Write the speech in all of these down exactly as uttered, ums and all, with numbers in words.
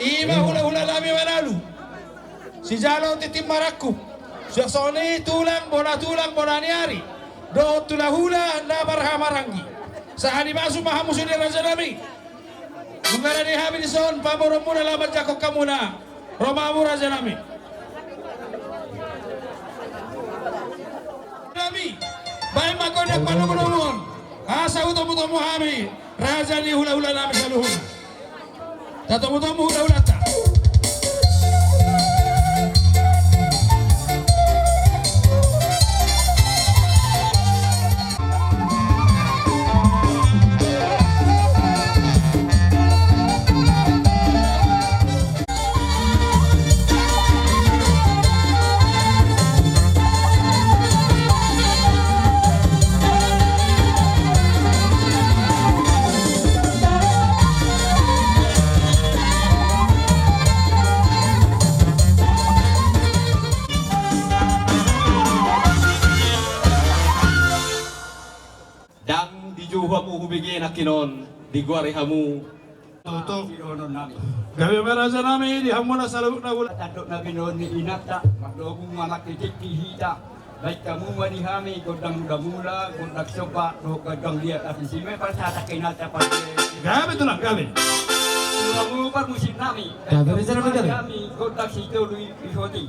Ima hulahula nami Manalu. Sijalo tintin marangkup. Suang songon i tulang, bona tulang, bona ni ari. Dohot hulahula na marhahamaranggi. Sahat i ma, masuk ma hamu sude raja nami. Nunga rade hami dison, pamoruonmuna laho manjangkon hamuna. Ro ma hamu raja nami. Nami, baen ma gondang pandomudomuon. Asa hutomutomu hami, raja ni hulahula nami saluhutna. Tatomutomu hulahulanta. Ndang dijou hamu hubege nangkinon, digoari hamu. Toto. Gabe ma raja nami di hamuna saluhutna. Tandok na binoan ni inanta, mardomu ma nangkining di hita. Baen hamu ma di hami gondang mulamula, gondang somba, dohot gondang liat, asi si ma parsatangki na capat. Gabe tulang, gabe. Hamu parmusik nami. Gabe raja nami, gabe. Hami gondang sitolu i, ihoti.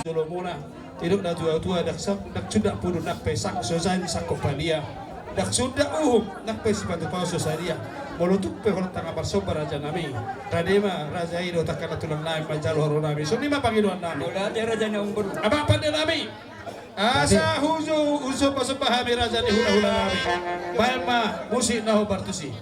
Jolomuna. Didok natuatua, ndang sa-, ndang sundat pudun nang pe sang so jadi sangkop padia. Ndang sundat uhum nang pe sipatu paus so sadia. Molo tung pe holan tangkas marsomba raja nami, rade ma raja i dohot angka na tulang nami manjalo haroro nami. Songon i ma pangidoan nami. Mauliate raja ni amangboru. Amang pande nami. Asa huju husombasomba hami raja ni hulahula nami. Baen ma musik na hombar tusi.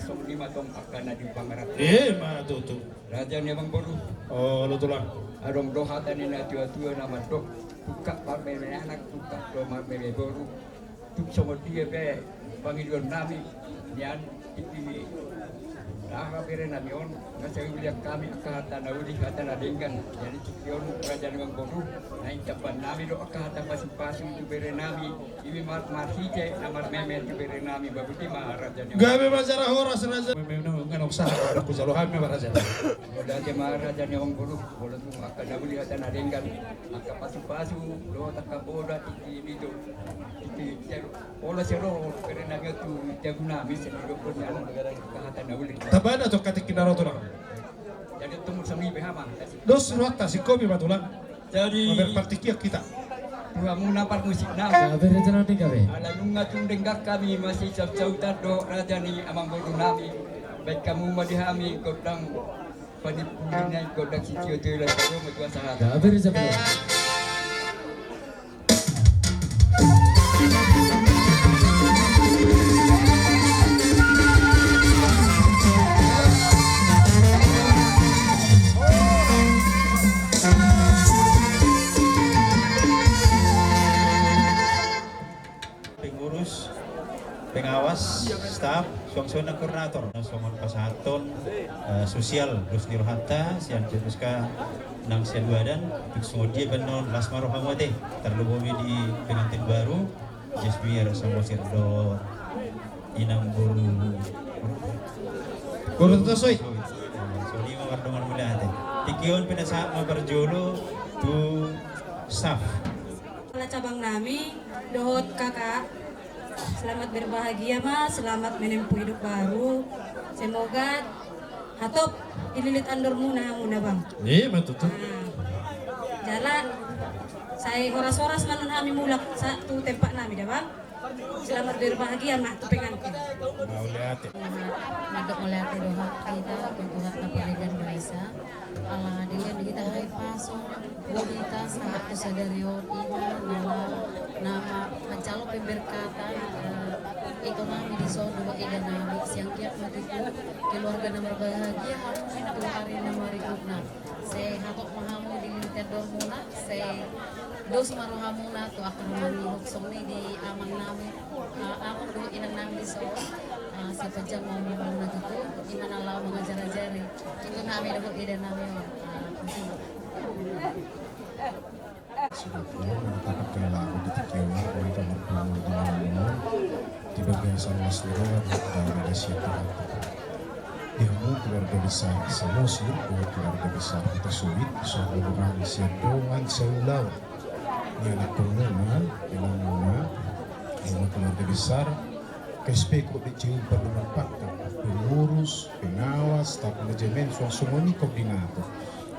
Songon i ma tong angka na di pangarantoan. Ima tutu. Raja ni amangboru. Olo tulang. Adong do hata ni na tua-tua na mandok, tungkak marmeme anak, tungkak do marmeme boru. Tung songon dia pe pangidoan nami nian, tingki aha bere nami on, nga sai uli angka hami angka hata na uli, hata na denggan. Jadi tingki on raja ni amangboru, naeng jamban nami do angka hata pasu-pasu tu bere nami. Ima marhite na marmeme tu bere nami, ba boti ma raja ni. Gabe ma jala horas raja. Memang nganok saha, aku jalo hami ma raja. Mauliate ma raja ni amangboru, molo tung angka na uli hata na denggan, angka pasu-pasu dohot angka boda tingki i do. Tingki i do. Olo sero bere nami tu jabu nami sendiri pun angka hata na uli. Tamba na tu angka tingki na ro tulang. Jadi tung songon i be hama. Dos rohanta singkopi ma tulang. Jadi, mamerpraktik ia hita. Tu hamuna parmusik nami. Gabe raja nami gabe. Ala nunga tung denggan hami masisaut-sautan dohot raja ni amangboru nami. Baen hamu ma di hami gondang panimpuun i, gondang sitio tu ilas sado ma tu asa hata. Gabe raja nami. Pengurus, pengawas, staf, suang songon koordinator. Songon pasahathon, eh, sosial, dos ni rohanta, sian P P S K nang sian badan, tung songon dia pe annon las ma rohamu ate, tarlumobi di pengantin baru, Jasmir Samosir dohot inang boru. Boru Tuta Soi. Songon i ma mardongan mauliate. Tingki on pe na sahat ma parjolo tu staf. Kepala cabang nami, dohot kakak, selamat berbahagia ma, selamat menempuh hidup baru. Semoga hatop dililit andormuna hamuna bang. Ima tutu. Jala sai horas-horas ma annon hami mulak tu tempat nami da bang. Selamat berbahagia ma tu pengantin. Mauliate. Mandok mauliate dohot hita tu Tuhan na pardenggan basa. Ala dilehon di hita hahipason, boi hita sahat tu sadari on ima na manjalo pemberkatan, eh, ito nami dison dohot eda nami sian dia ma tutu keluarga na marbahagia hamu tu ari na marikutna. Sai hatop ma hamu dililit andormuna, sai dos ma rohamuna tu angka na manihok songon i di amang nami. Ah, amang dohot inang nami dison. Ah, sai panjang ma umurmuna tutu, ima na laho mangajar-ajari ito nami dohot eda nami on. Ah, sudah. Sudah, ya, mantap, oke lah, aku di tingki on, aku di kamar tamu di mana, di bagasan las ni roha, dan ada siap. Di hamu keluarga besar Samosir, keluarga besar Hutasoit, songon i sian dongan saulaon. Ni anakkonmuna, inangmuna, di hamu keluarga besar, K S P K B C U Pardoman Pangkang, pengurus, pengawas, staf manajemen, suang songon i koordinator.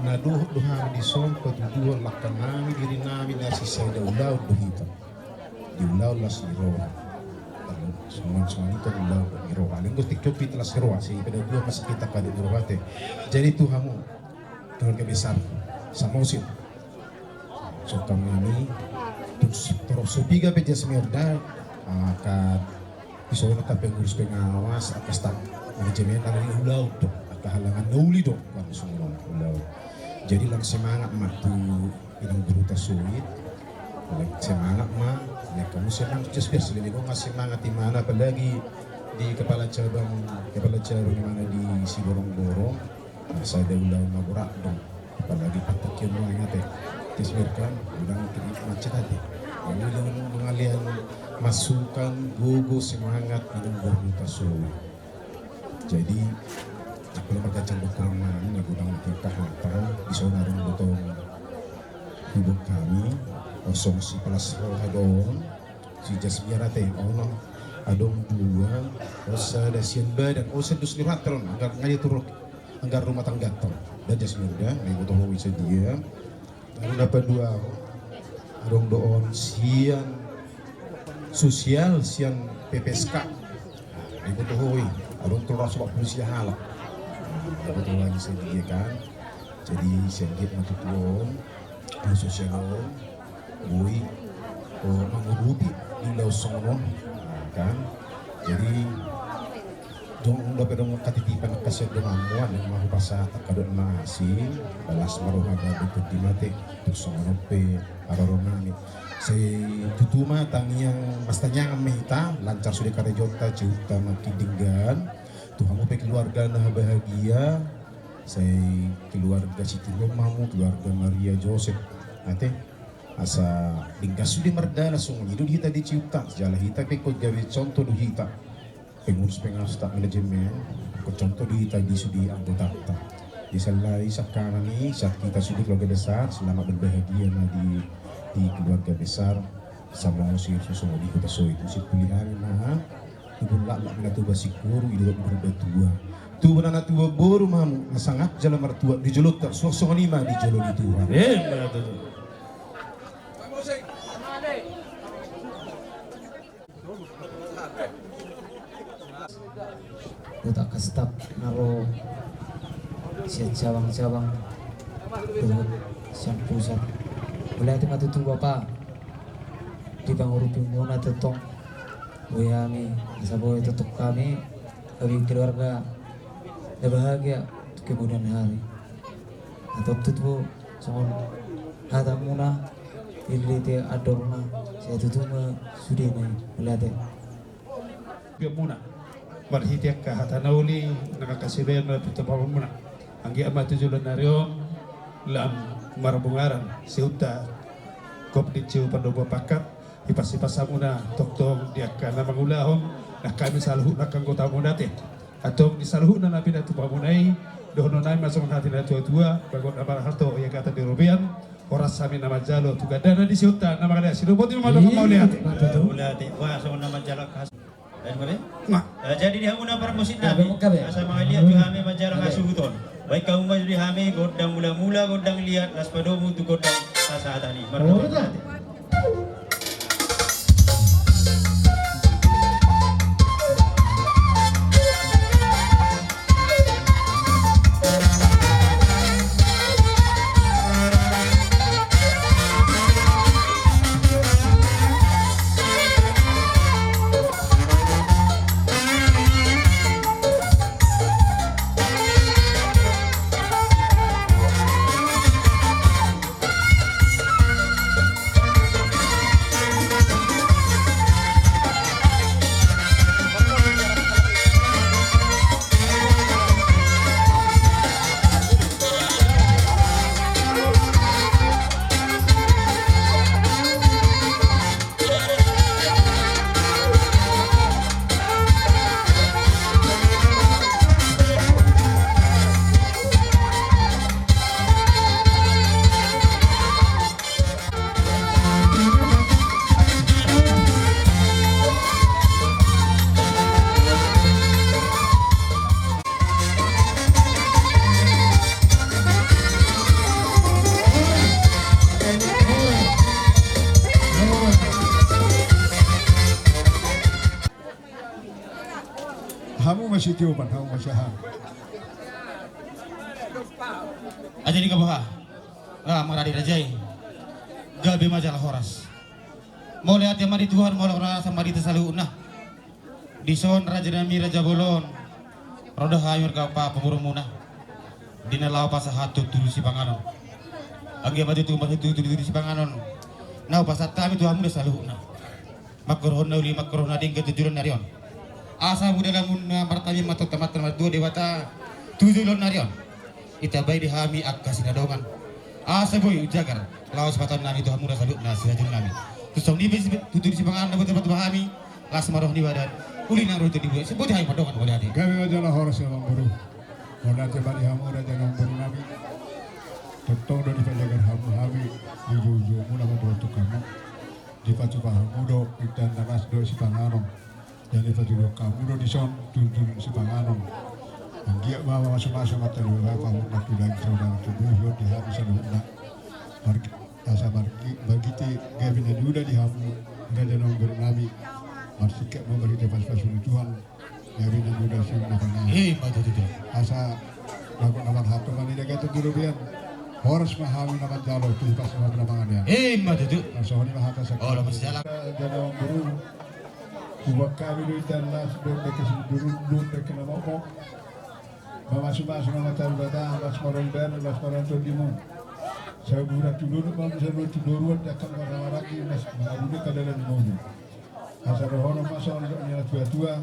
Na dohot do hami dison patuduhon langka nami, diri nami na sisada ulaon do hita. Di ulaon las ni roha. Songon, songon i tong ulaon ni roha. Alai anggo tingki on pe hita las ni roha, sai pada dua masa hita kalit ni roha te. Jadi tu hamu keluarga besar Samosir. Songkam nami, tung torop so piga pe Jasmir da, angka dison angka pengurus pengawas, angka staf manajemen, alani ulaon do, angka halangan na uli do, kan songon ulaon. Jadi lang semangat ma tu inang boru Hutasoit, lang semangat ma, ya kamu senang tu Jasmir, selebihna nga semangat di mana, apalagi di kepala cabang, kepala cabang di mana di Siborongborong. Sada ulaon na borat do, apalagi partingkian nuaeng ate. Jasmir kan, godang tingki macet ate. Jadi dengan pengalihan masukan, gogo, semangat, inang boru Hutasoit. Jadi, kalau pakai candok kurang mana, godang tingki hata, di sana ada botol hubung kami, kosong si pelas roha dong, si Jasmir ate, ono, adong dua, sada sian badan, o, sian dos ni rohanta on, anggar ngaji turuk. Anggar rumah tangga tong. Da Jasmir da, na iboto ho i sadia. Baru na paduahon, adong do on sian sosial, sian P P S K. Na iboto ho i, adong tolu ratus opat pulu sia halak. Na iboto ho i sadia kan. Jadi sian dia ma tutu on, sosial on, boi, o, mangurupi di ulaon songon on. Kan. Jadi Dung dope dung katitipan angka sian donganmu, adong ma hupasahat angka dohot na asing, las ma roha gabe tondi mate, tung songon on pe haroro nami. Sai tutu ma tangiang, martangiangan ma hita, lancar sude karejonta, ciuta makin denggan. Tu hamu pe keluarga na bahagia, sai keluarga Situmorang ma hamu, keluarga Maria Joseph. Ate, asa denggan sude mardalan, songon i do di hita di ciuta, jala hita pe ingkon gabe contoh do hita. Pengurus pengurus tak manajemen, ingkon contoh do hita di sude anggotanta. Di sallai sangkanan i, sahat hita sude keluarga besar, selamat berbahagia ma di, di keluarga besar Samosir, songon i hita soit. Musim pulihani ma, tubu laklak ma na tuba singkoru, i do boru batua. Tubu na na tuba boru ma hamu, na sangap jala martua, di jolonta, suang songon i ma di jolo ni Tuhan. Eh, ma tutu. Dohot angka staf na ro sian cabang-cabang dohot sian pusat. Mauliate ma tutu Bapa di pangurupionmuna tongtong. Boi hami, asa boi tongtong hami gabe keluarga na bahagia tu kemudian hari. Atau tutu songon hatamuna, ilite andorna, sai tutu ma sudena i. Mauliate. Pionmuna marhite angka hata na uli nang angka sibaen na pitopamonmuna. Anggiat ma tu joloan ni ari on lam marbungaran siuta Kopdit Siu Pandobo Pangkat, hipas-hipas hamuna tongtong di angka na mangulahon, nang hami saluhutna angka anggotamuna ate. Antong di saluhutna na pinatupamuna i, dohonon nami ma songon hata ni na tua-tua, bagot na marhalto, ia gata di robean, horas hami na manjalo tu gandana di siuta na mangalean. Sidoboti ma mauliate. Mauliate. Wah, songon na manjalo kas. Eh, jadi di hamuna parmusik nami, asa mangaliat tu hami manjalo hasuhuton. Baen hamu ma di hami gondang mula-mula, gondang liat, laos padomu tu gondang hasahatan i. Marhata. Hamu ma sitiupan, hamu ma siahaan. Aja di kabaha. Ra maradi raja i. Gabe ma jala horas. Mauliate ma di Tuhan, mauliate ma di hita saluhutna. Dison raja nami, raja bolon. Ro do hami marga pamoruonmuna. Di na laho pasahat tutu di sipanganon. Anggiat ma tutu marhite tutu di sipanganon na hupasahat hami tu hamuna saluhutna. Mangkorhon na uli, mangkorhon na denggan tu joloan ni ari on. Asa molo dalanmuna martamiang ma tu Amanta na martua Debata tu joloan ni ari on. Ditambai di hami angka sinadongan. Asa boi hujagar laho sipatupaon nami tu hamuna saluhutna, sinajunjung nami. Tung songon i pe tutu di sipanganon na boi tarpatupa hami, las ma roha ni badan, uli nang roha ni tondi, boti hami mandongan. Mauliate. Gabe ma jala horas, amangboru. Mauliate ma di hamu raja ni amangboru nami. Tongtong do dipajagar hamu hami di joujoumuna mandok tu hamu. Dipatupa hamu do indahan na las dohot sipanganon. Jadi patuduhon hamu do dison tutu sipanganon. Anggiat ma mamasu-masu ma talu bapa hut na tulang saudara tubuhon di hami saluhutna. Margi-, asa margi-, margite gabe na niula di hamu raja ni amangboru nami. Marsingkat ma marhite pasupasu ni Tuhan. Gabe na niula siuluna pangaha. Eh, ima tutu. Asa bagot na marhalto ma na nidagatan di robean. Horas ma hami na manjalo tu hipas ni hami na mangalean. Eh, ima tutu. Asa songon i ma hata sahat. Olo, masih jalan. Raja ni amangboru. Huboan hami do indahan las dohot dengke simundurundur, dengke na mokmok. Mamasumasu ma Amanta Debata, las ma roha ni badan, las ma roha ni tondimu. Sai huburan tu dolok ma muse ro tu toruan, dangka ma na maranggi, las ma na bune ka dalan ni ngolu. Asa dohonon ma songon nidok ni natuatua: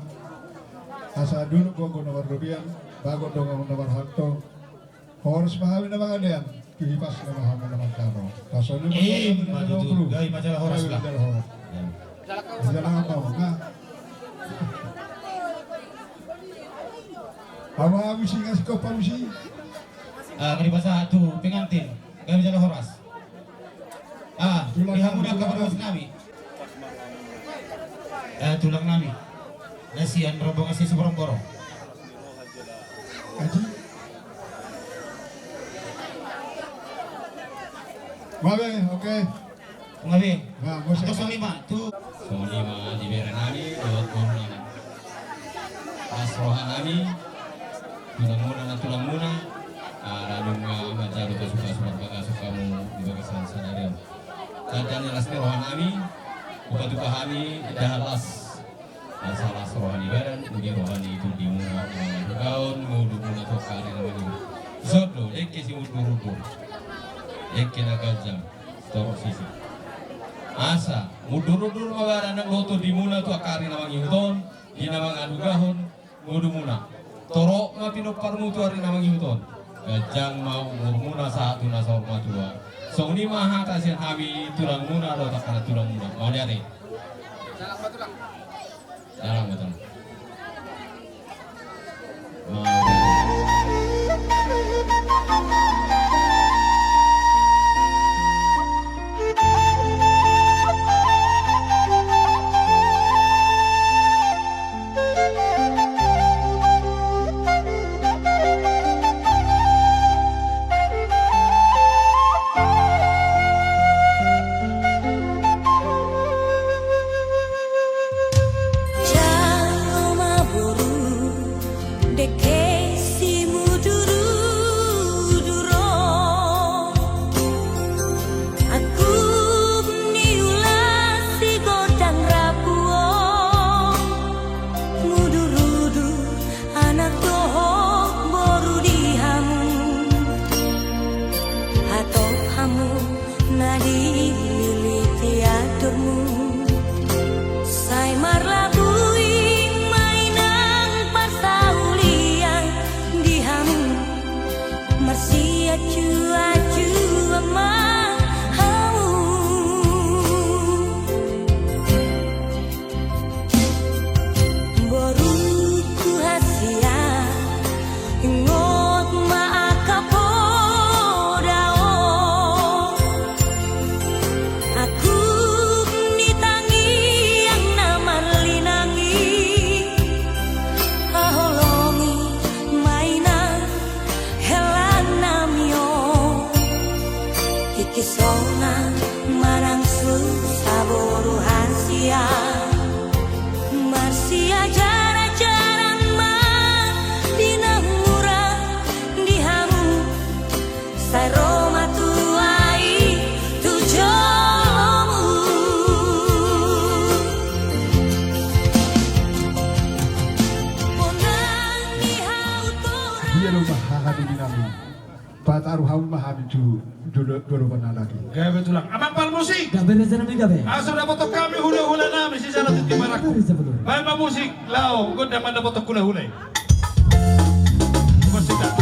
Asa dolok gogo na marrobean, bagot dongan na marhalto. Horas ma hami na mangalean, tu hipasna ma hamu na mangkato. Pasoni ma. Ima tutu, gabe ma jala horas lah. Jala horas. Jala horas. Awa musi ngasih kopa musi. Ah, kami pasahat tu pengantin. Gabe ma jala horas. Ah, di hamu na angka pargonsi nami. Eh, tulang nami. Na sian rombongan si Siborongborong. Aji. Gabe, oke. Gabe. Nah, musik. Songon i ma tu. Songon i ma di bere nami, dohot boru nami. Las roha nami, tulangmuna na tulangmuna, ala nunga manjalo pasupasu marbagason hamu di bagasan sadari on. Tanda ni las ni roha nami, hupatupa hami indahan las. Asa las roha ni badan, uli roha ni tondimuna, na mangadugaon ngolumuna tu angka ari na mangihut. Dison do, dengke simundurundur. Dengke na ganjang, torop sisi. Asa, mundurundur ma badan nang dohot tondimuna tu angka ari na mangihut on, di na mangadugaon ngolumuna. Torop ma pinomparmu tu ari na mangihut on. Ganjang ma umurmuna sahat tu na saur matua. Songon i ma hata sian hami tulangmuna dohot angka na tulangmuna. Mauliate. Dalam ma tulang. Jalo ma boru, dengke simudurudur on. Angkup ni ula si gondang rapu on. Mudurudur anak dohot boru di hamu. Hatop hamu na dililiti andormu. Sai marlabui ma inang parsaulian di hamu. Marsiacuacuan ma hamu. Boruku hasian, ingot ma angka poda on. Angkup ni tangiang na marlinang i, haholongi ma inang hela nami on. Tingki sonang manang susa boru hasian, marsiajarajaran ma di na mura di hamu. Sai ro ma tua i tu jolomu. Bonang ni hau torang. Dia lo ma haha di nami. Pataru hamu ma hami tu jolo-, joloan na lagi. Gabe tulang. Amang parmusik. Gabe raja nami gabe. Asa dapothon hami hulahula nami sijalo tintin barak. Gabe raja betul. Baen ma musik, laho gondang mandapothon hulahula i. Musik dah.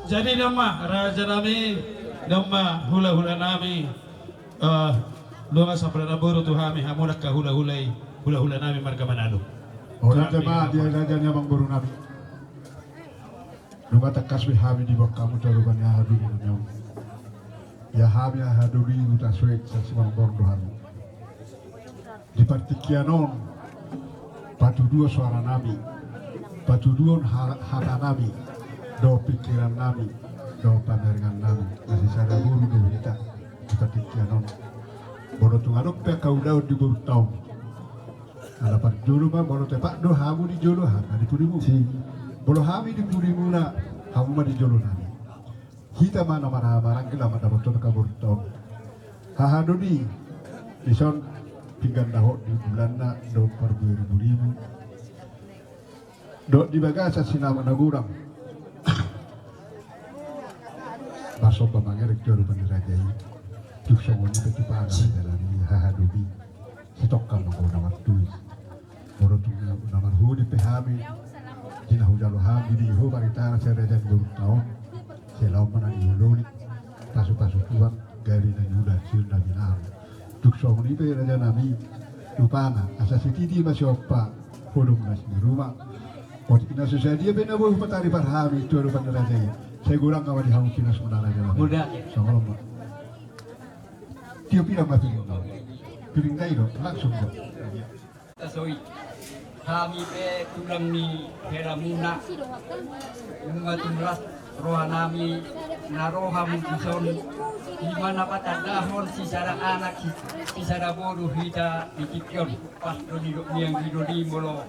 Jadi nama raja nami, nama hulahula nami. Eh, nunga sampulana boru tu hami, hamu angka hulahula i, hulahula nami marga Manado. Olo, tu hami, jama, dia raja ni amang boru nami. Nunga tangkas be hami diboan hamu tu adopan ni haha doli nami on. Ia hami haha doli Huta Soek, Simarmor do hami. Di partingkian on, patuduhon soara nami, patuduhon ha-, hata nami, dohot pingkiran nami, dohot pamerengan nami, na sisada boru do hita. Di partingkian on. Molo tung adong pe angka ulaon di borunta on, ala parjolo ma, molo tepat do hamu di jolo, hami di pudimuna. Molo hami di pudimuna, Hamu ma di jolo nami. Hita ma na marhahamaranggi laho mandapothon haborunta on. Haha do di, dison pinggan dahot di bulanna dohot parbue ribu-ribu. Dohot di bagasan sinamot na godang marsomba mangerek tu adopan ni raja i. Tung songon i pe tu pangalajalan i haha do di. Sitongka ma ho na martulis. Molo tung na marhudi pe hami di na hujalo hami di ho paritara sian raja ni borunta on. Sai laho ma na niuloni. Pasu-pasu Tuhan gari na niula sir na binaru. Tung songon i pe raja nami. Rupana asa sititi ma siompa. Hodong na siniruma. Otik na so sadia pe na boi hupataribar hami tu adopan ni raja i. Sai godang ma di hamu pinasuna raja nami. Songon on ma. Tio pira ma piring do. Piring nai do langsung do. Tasoit. Hami pe tulang ni helamuna. Nunga tung las rohanami na ro hamu dison. Di mana patandahon sisada anak si-, sisada boru hita di tingki on. Pas do nidok ni anggi do di molo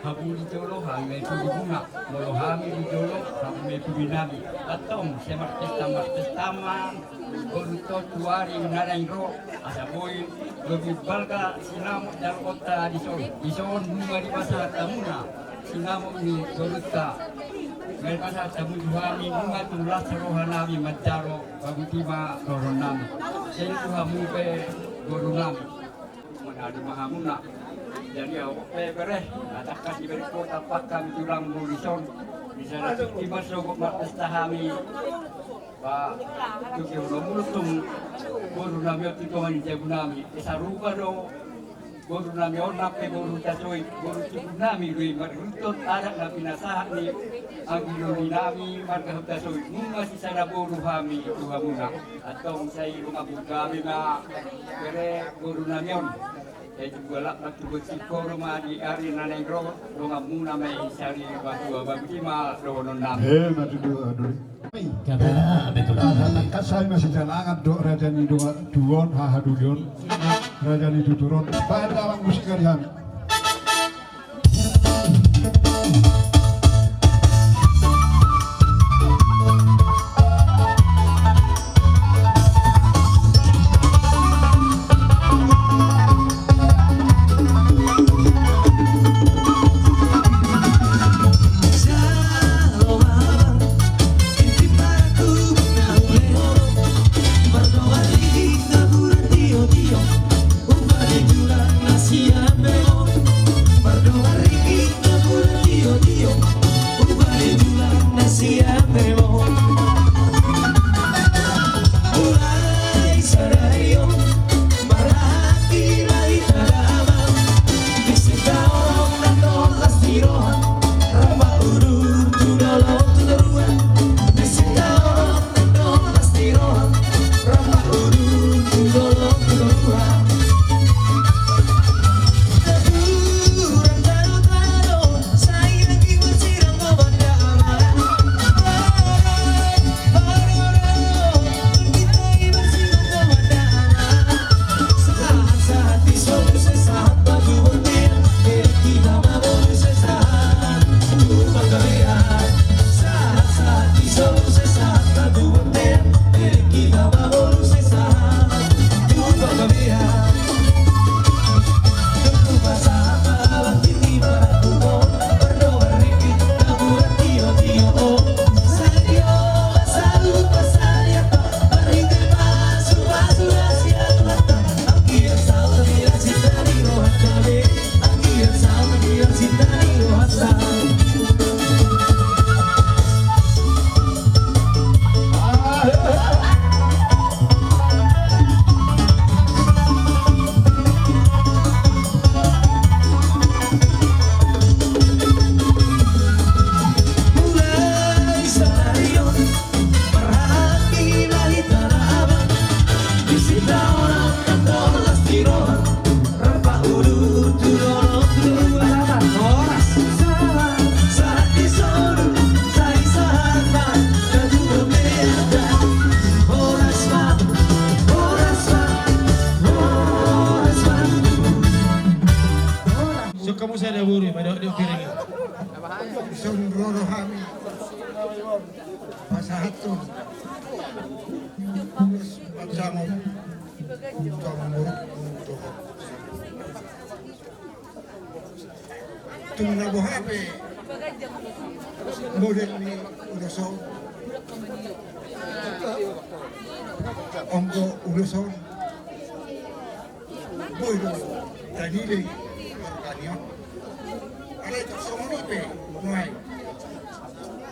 hamu di jolo hami ma i pudi muna. Molo hami di jolo hamu ma i pudi nami. Antong sai marpesta marpesta ma. Boru to tuari na naeng ro. Asa boi lobi balga sinamot jaloonta dison. Dison nunga dipasahat hamuna sinamot ni borunta. Nunga dipasahat hamu tu hami nunga tung las rohanami manjalo. Babuti ma rohanami. Sai tu hamu pe boru nami. Mangadu ma hamuna. Jadi au pe bere. Atangkas di bere kota pakam tulang mu dison. Di sana sukti marsogot marpesta hami. Ba, tu ke ulo mulutung boru nami on tu tonga ni jabu nami. Esa rupa do boru nami on nang pe boru tasoit boru tubu nami do i marhutehut adat na pinasahat ni anggi do di nami marga Hutasoit. Nunga sisada boru hami tu hamuna. Antong sai rumah buka hami ma bere boru nami on. Jadi galak ma tu bonsi koro ma di ari na naeng ro donganmuna ma i sari batua. Babuti ma dohonon nami. Eh, ma tu dua duri. Kasai ma sijalangan dohot raja ni dongan tubu on haha duli on. Raja ni tutur on. Baen damang musik ari hami. Sokka musa da boru, pada di piring. Song roro hami. Pasahathon ulos pansamot tu amangborungku dohot. Tung na boha pe model ni ulos on, anggo ulos on boi do tanilei margani on. Alai tung songon i pe nuaeng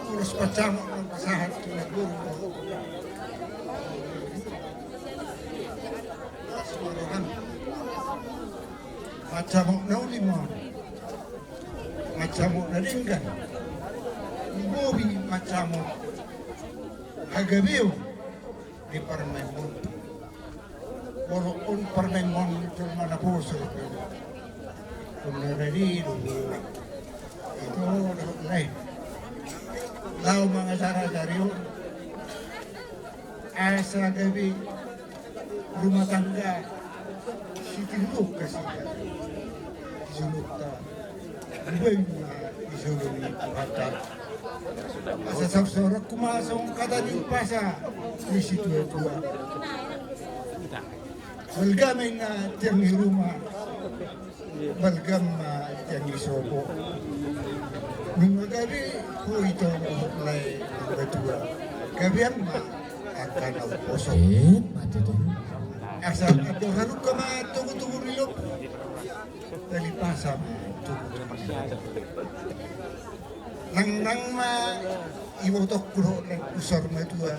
ulos pansamot on pasahat tu amangboru. Pansamot na uli ma on, pansamot na denggan. Bobi pansamot hagabeon ni parumaenmon. Molo on parumaenmon jolma na poso, on na radi do. Ito do lae. Laho mangajar-ajari on asa gabe rumah tangga sitiruhon kasida di jolonta. Baen ma di jolo ni Tuhanta. Asa saursaurangku ma songon hata ni umpasa ni situa-tua. Balga ma inna tiang ni ruma, balga ma tiang ni sopo. Nunga gabe ho ito lae nunga tua, gabean ma angka na umposo. Eh, mate tu. Asa andor halumpang ma togu-togu ni lombu. Tali pasa ma tu. Nangnang ma ibotongku dohot naeng husor matua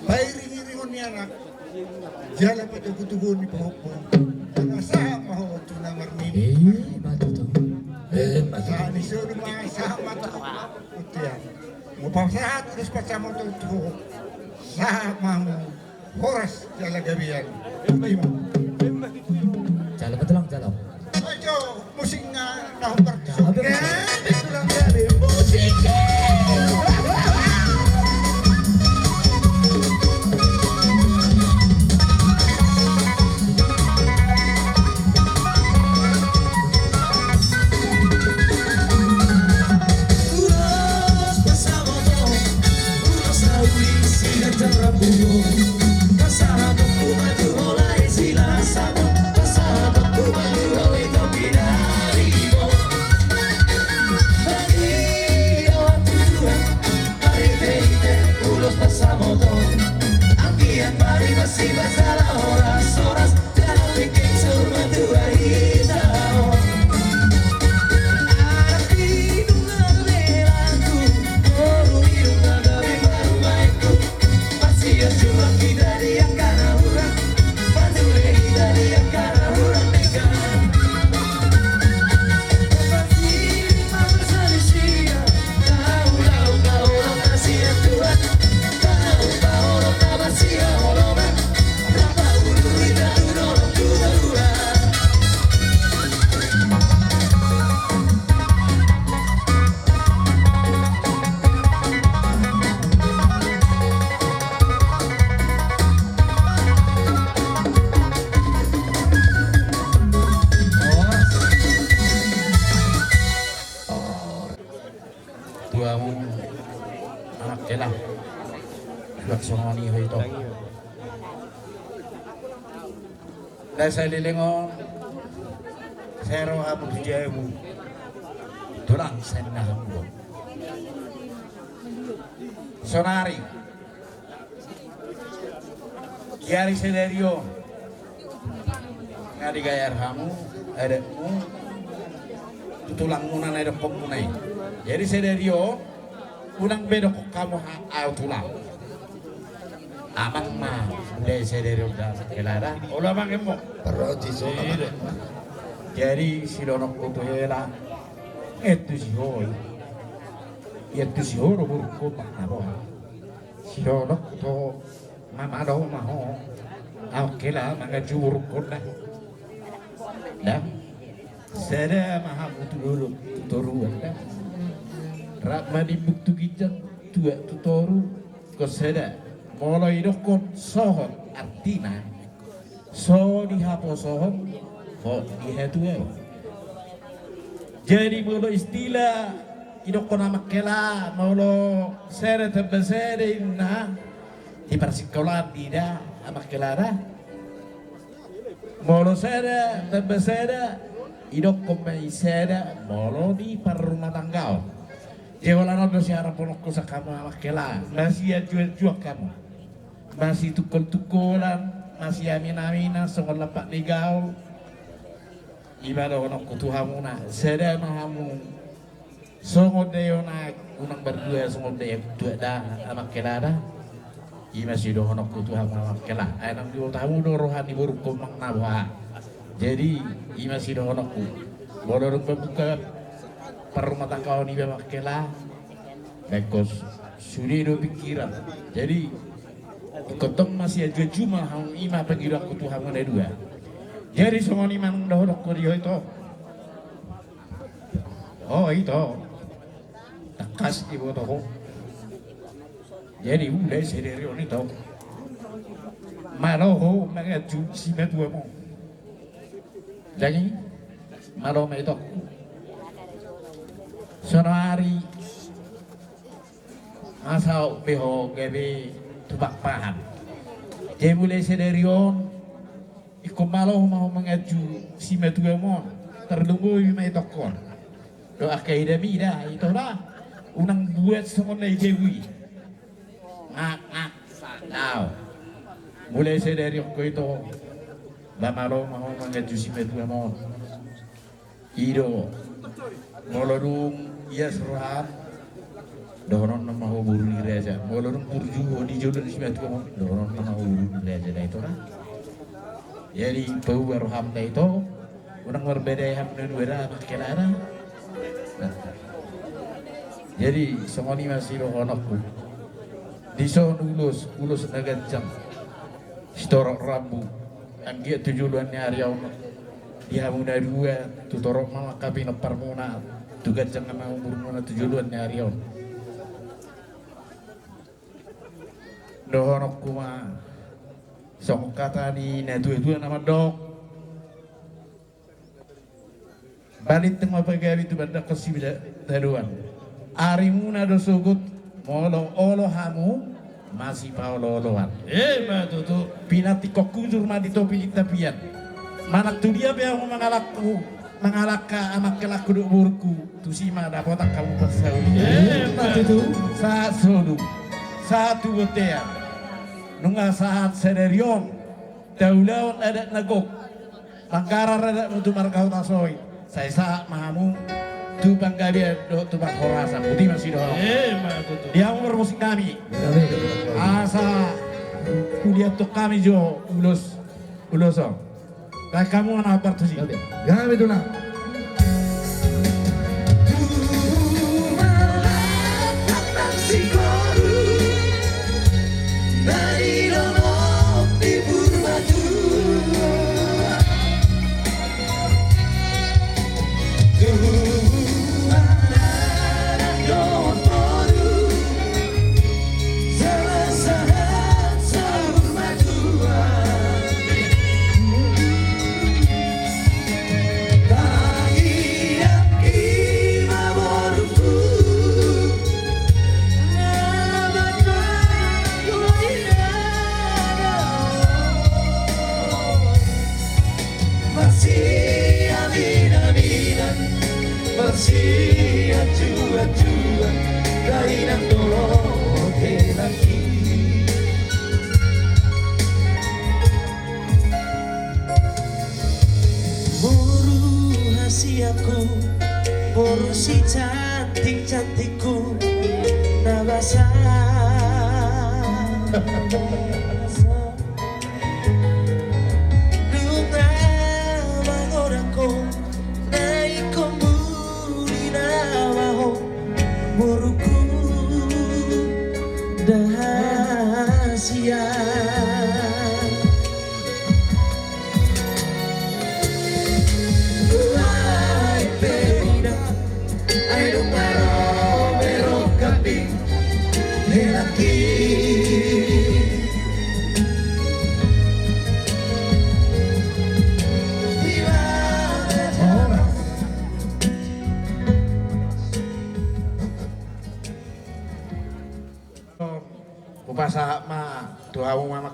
pairing-iringon ni anak jala patogu-toguon ni pahompu. Asa sahat ma ho tu na marnini. Eh, mate tu. Eh, mate tu. Sahat ni solu ma sahat ma tu. Utia. Molo pasahat ulos pansamot on tu ho, sahat ma hamu horas jala gabean. Ima. Jalo ma tulang, jalo. Ajo, musikna na hombar tu son. Gabe, tulang, gabe. Musik. Ulos pansamot on, ulos na uli sian jambu on. Pasahatonku ma tu ho lae Silahisabon, pasahatonku ma tu ho ito pinaribot. Bagi ho tujuan, marhite-hite ulos pansamot on. Anggiat ma di masimasala horas-horas. Tu hamu anak hela, suang songon i ho ito. Nda saleleng on, sai ro hamu tu jabu, tulang, sai ninna hamu do. Sonari di ari sadari on, nga digayar hamu adatmu tu tulangmuna na nidokkonmuna i. Jadi sadari on unang be dokkon hamu au tulang. Amang ma, mula sadari on da, hela da. Olo amang, emma. Paroti so. Jadi sidohononku tu hela, ian tusi ho i, ian tusi ho do borungkon, amang na roha. Sidohononku tu ho, mamalo ma ho. Au hela manganju borungkon da. Da. Sada ma hamu tu dolok tu toruan da. Rap ma dimbuk tu ginjang, tuak tu toru. Ingkon sada. Molo didokkon sohot artina, so dihaposohon, hot dihatuaon. Jadi molo istilah Didokkon amang hela, molo sada tamba sada inna, di parsikolaan do i da amang hela da. Molo sada tamba sada, didokkon ma i sada molo di parrumatanggaon. Jadi holan on do siharapononku sian hamu amang hela, masianjuanjuan hamu, masitungkoltungkolan, masiaminaminan songon lampak ni gaol. I ma dohononku tu hamuna, sada ma hamu songon daion aek, unang mardua songon daion tuak da amang hela da. I ma sidohononku tu hamu amang hela, ai naung diboto hamu do roha ni borungkon manang na boha. Jadi i ma sidohononku, molo dung mambuka parrumatanggaon iba amang hela, baen ho sude do pingkiran. Jadi ingkon tong masianjuanjuan ma hamu, i ma pangidoanku tu hamu na dua. Jadi songon i ma nang dohononku di ho ito. O ito, tangkas diboto ho. Jadi mulai sadari on ito, malo ho manganju simatuam on. Jadi malo ma ito. Saonari asa be ho gabe tumpang pahan. Jadi mulai sadari on, ingkon malo ma ho manganju simatuam on. Tarlumobi ma itongkon dohot angka idamida, ito da. Unang buat songon na i jabu i. Ngak ngak sandal. Mulai sadari on ho ito, ba malo ma ho manganju simatuam on. I do, molo dung ias roham, dohononna ma ho boru ni raja. Molo dung burju ho di jolo ni simatuam on, dohononna ma ho boru ni raja da ito da. Jadi paubah roham da ito. Unang marbadai hamu na dua da amang hela da. Jadi songon i ma sidohononku. Dison ulos, ulos na ganjang, sitorop rambu. Anggiat tu joloan ni ari on di hamu na dua, tu torop ma angka pinomparmuna, tu ganjang ma umurmuna tu joloan ni ari on. Dohononku ma songon hata ni natuatua na mandok: Balintang ma pagabe tu pandanhon sibadahon. Arimuna do sogot molo olo hamu masipaolooloan. Ima tutu. Pinantikhon hujur ma di topi ni tapian. Manang tu dia pe hamu mangalangka, mangalangka amang helangku dohot borungku, tusi ma dapotan hamu parsaulian. Ima tutu. Sahat solu, sahat tu bontean. Nunga sahat sadari on taulahon adat na gok. Manggarar adatmu tu marga Hutasoit, sai sahat ma hamu tu panggabean dohot tu parhorasan. Boti ma sidohonon. Ima tutu. Di hamu parmusik nami. Gabe. Asa huliathon hami jo ulos, ulos on. Baen hamu na partusi. Gabe. Gabe tulang. Marsiaminaminan, marsianjuanjuan, dainang dohot helangki. Boru hasianku, boru sicantik-cantikku, na basa. Nunga mangodangkon na ingkon muli na baho borungku da hasian. Ai pe inang, ai dung maro berok kambing helangki.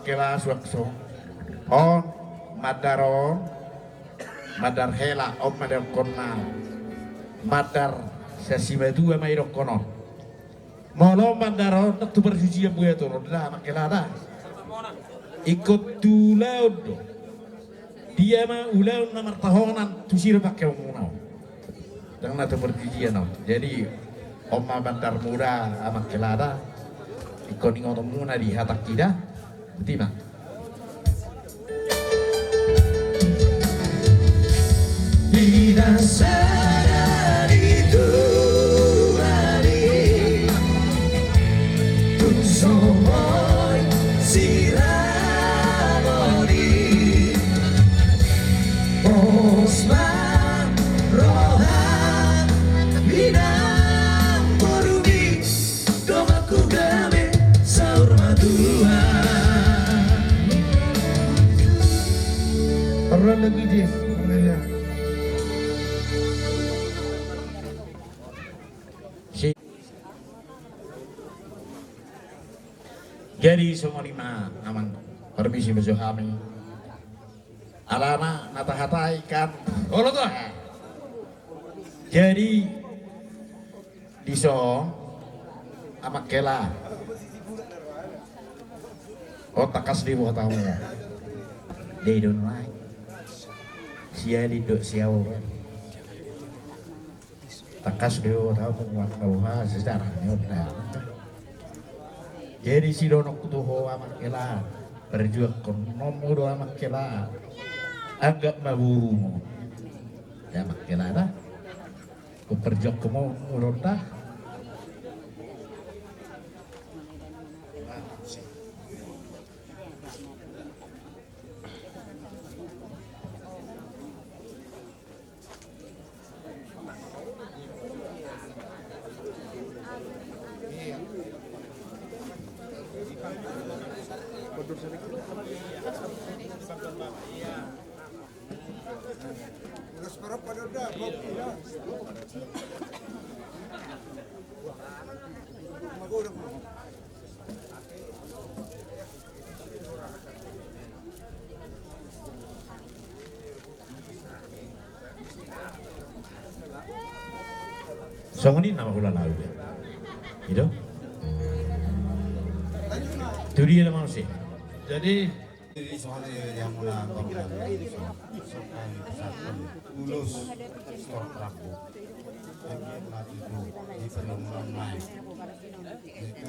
Hela suang so. On mandar on, mandar hela, on ma didokkonna mandar sian simatua ma didokkon on. Molo mandar on ndang tu parjujian buat on da, Amang Hela da. Ingkon tu ulaon do. Dia ma ulaon na martahonan tu sira pangkeonmuna on. Ndang na tu parjujian on. Jadi on ma mandarmuna, Amang Hela da. Ingkon ingotonmuna di hatangki da. Botima. Di na sada di Tuhan i, tung so boi sirang on i, pos ma roha ni inang boru i. Donganku gabe saur matua. Parroan lagu i, Jis. Iya. Si-, jadi songon i ma, Amang, permisi ma jo hami. Alana na tahatai kan. Olo tutu. Jadi dison, Amang Hela. On tangkas do diboto hamu. Didok nai. Sialin dohot siaolan. Tangkas do diboto hamu, mangkaluha sejarah ni on na. Jadi sidohononku tu ho, Amang Hela, parjuangkononmu do, Amang Hela. Anggap ma borumu. Ya, Amang Hela da. Huparjuangkononmu do da. Songon i nama hulala au. I do. Tu dia nama muse. Jadi, jadi songon i di hamuna, Bang. So, so, kan, pesantren ulos stor Prabu. Jadi, mati tu di perlindungan mai. Itu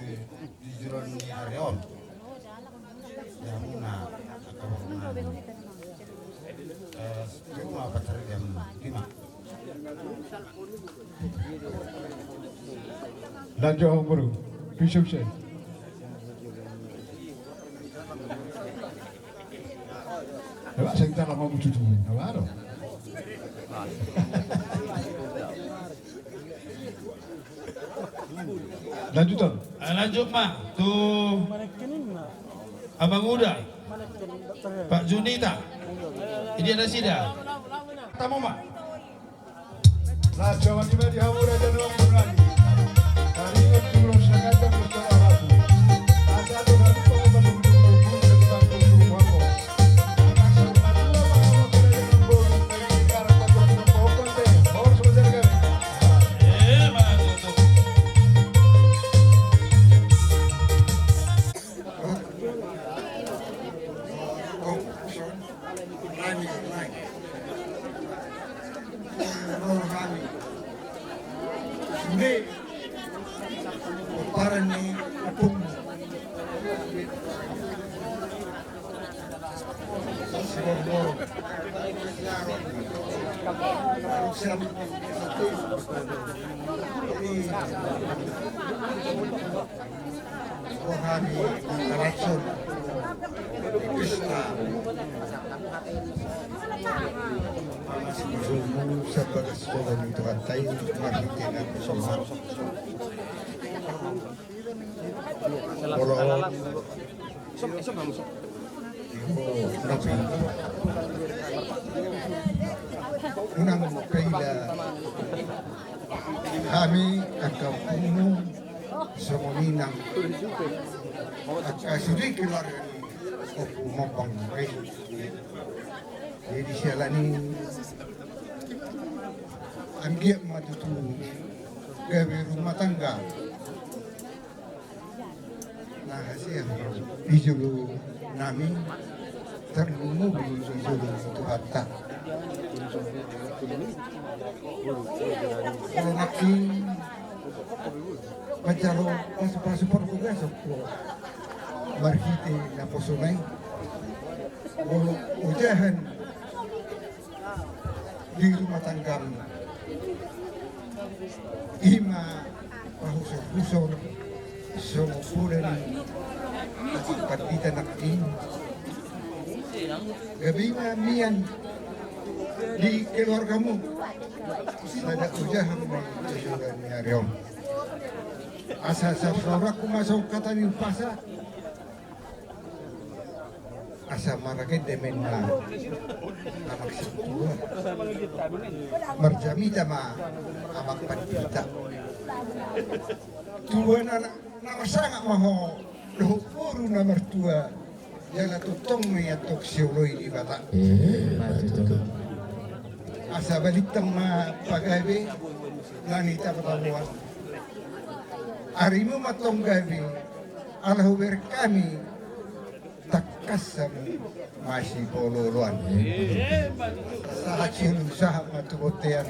di jero ni ari on. Di hamuna, angka boru nami. Eh, di rumah pacar di hamuna. Di ma? Lanjut, Amang Boru. Bisuk se. Coba saya minta lama muncul dulu. Coba dong. Lanjut, Ton. Eh, lanjut ma tu Abang Uda, Pak Junita. Ini ada sida. Tamu ma. Lanjut ma di hamu raja doang berani. Tadi itu lo sengaja bersalah aku. Ada tuh, Rohani Taracun Pesta. Sabagas Tuhan itu hatai marhitena soal. Molo. Ibu, napi. Unang paila hami angka pungu songon i nang angka sude keluarga ni Oku mopang rai. Jadi siala ni anggiat ma tutu gabe rumah tangga na hasea di jolo nami, tarlumobi di jolo ni Tuhanta. Molo nangkin manjalo pasupasu parbogason ho marhite naposona i, molo ojahan di rumah tanggam, ima pahusorhuson songon pola ni pandita nangkin, gabe ima mian di keluargamu. Sada ojahan ma i di jolo ni ari on. Asa saursaurangku ma songon hata ni umpasa, asa maragende ma inna amak sintua, marjamita ma amak pandita. Tua na, na marsangap ma ho dohot boru na martua, jala tongtong ma i antong sioloi Debata. Asa balintang ma pagabe na nitabo-taboan. Arimu ma antong gabe, ala hubereng hami tangkas hamu masipolooloan. Sahat siulu sahat ma tu bontean.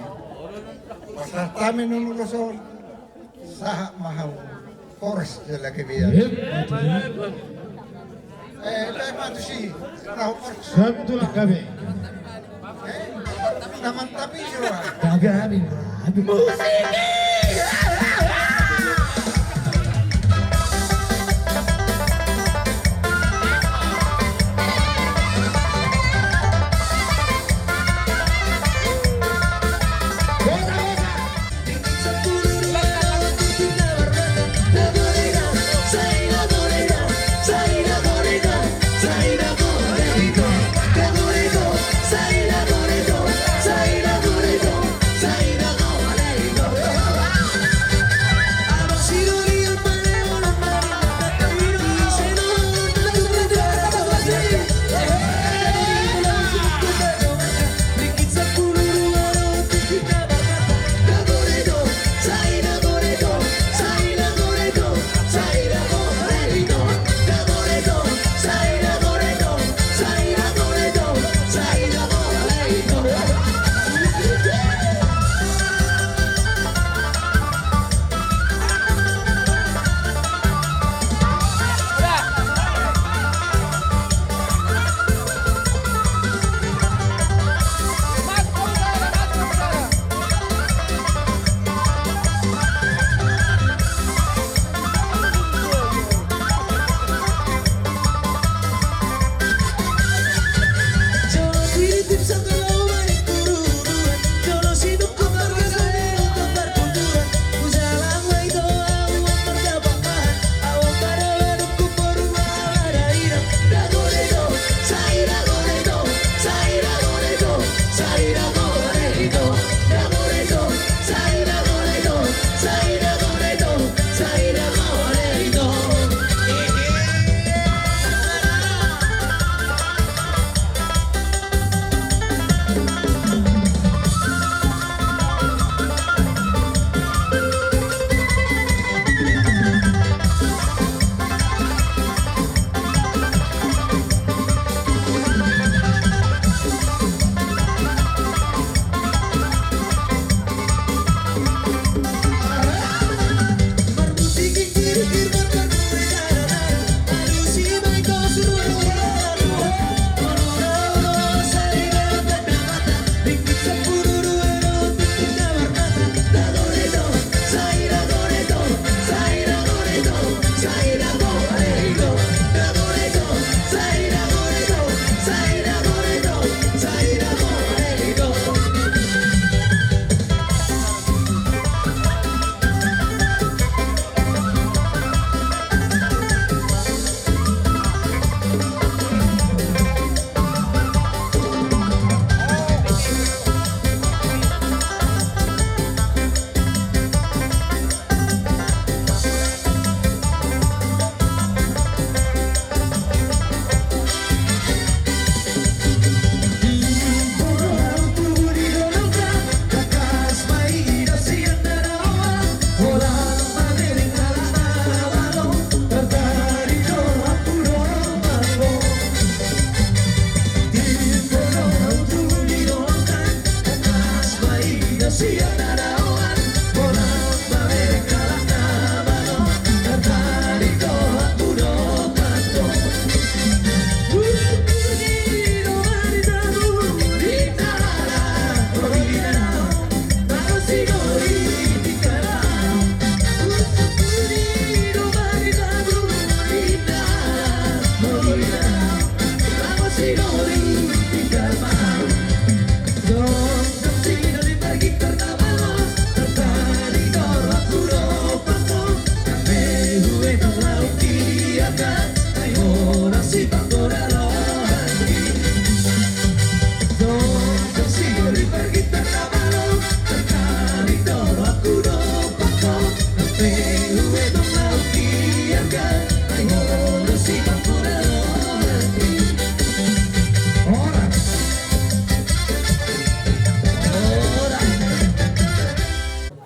Pasahat hami na ulos on, sahat ma hamu horas jala gabe. Eh, lae ma tusi. Sahat tu langkabe. Na mantap i. Musik i.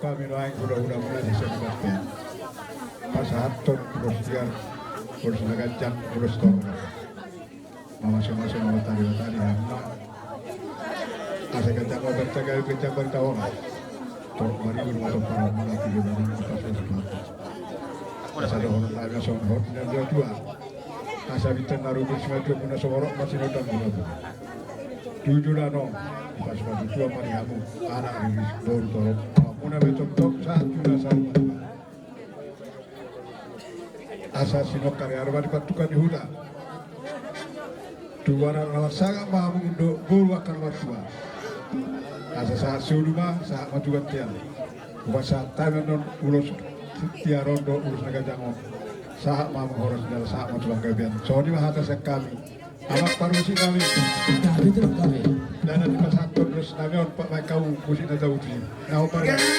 Hami nuaeng hulahula muna di son i, pasahathon ulos liar, ulos na ganjang, ulos torop. Mamasumasu ma hata ni Debata di hamuna. Asa ganjang ma barita gabe, ganjang barita horas. Torop maribur ma pomparanmuna, tingki ma di atas. Asa dohonon nami songon na hot ni natuatua. Asa bintang na rumiris ma di hamuna, songon rok ma sinondangmuna. Tu joloan on, asa pasupasu Tuhan ma di hamu, anak riris, boru torop. Hamuna be tongtong sahat joloan sahat. Asa sinongkar ni ari ma di pantukan ni huta. Tubuan na marsangap ma hamu do boru angka na martua. Asa sahat solu ma, sahat ma tu bontean. Hupasahat hami annon ulos tiar on dohot ulos na ganjang on. Sahat ma hamu horas jala sahat ma tu panggabean. Songon i ma hata sian hami. Amang parmusik nami. Gabe tu nami. Dalan dipasahat ulos nami on, baen hamu musik na tauji. Na on parmusik.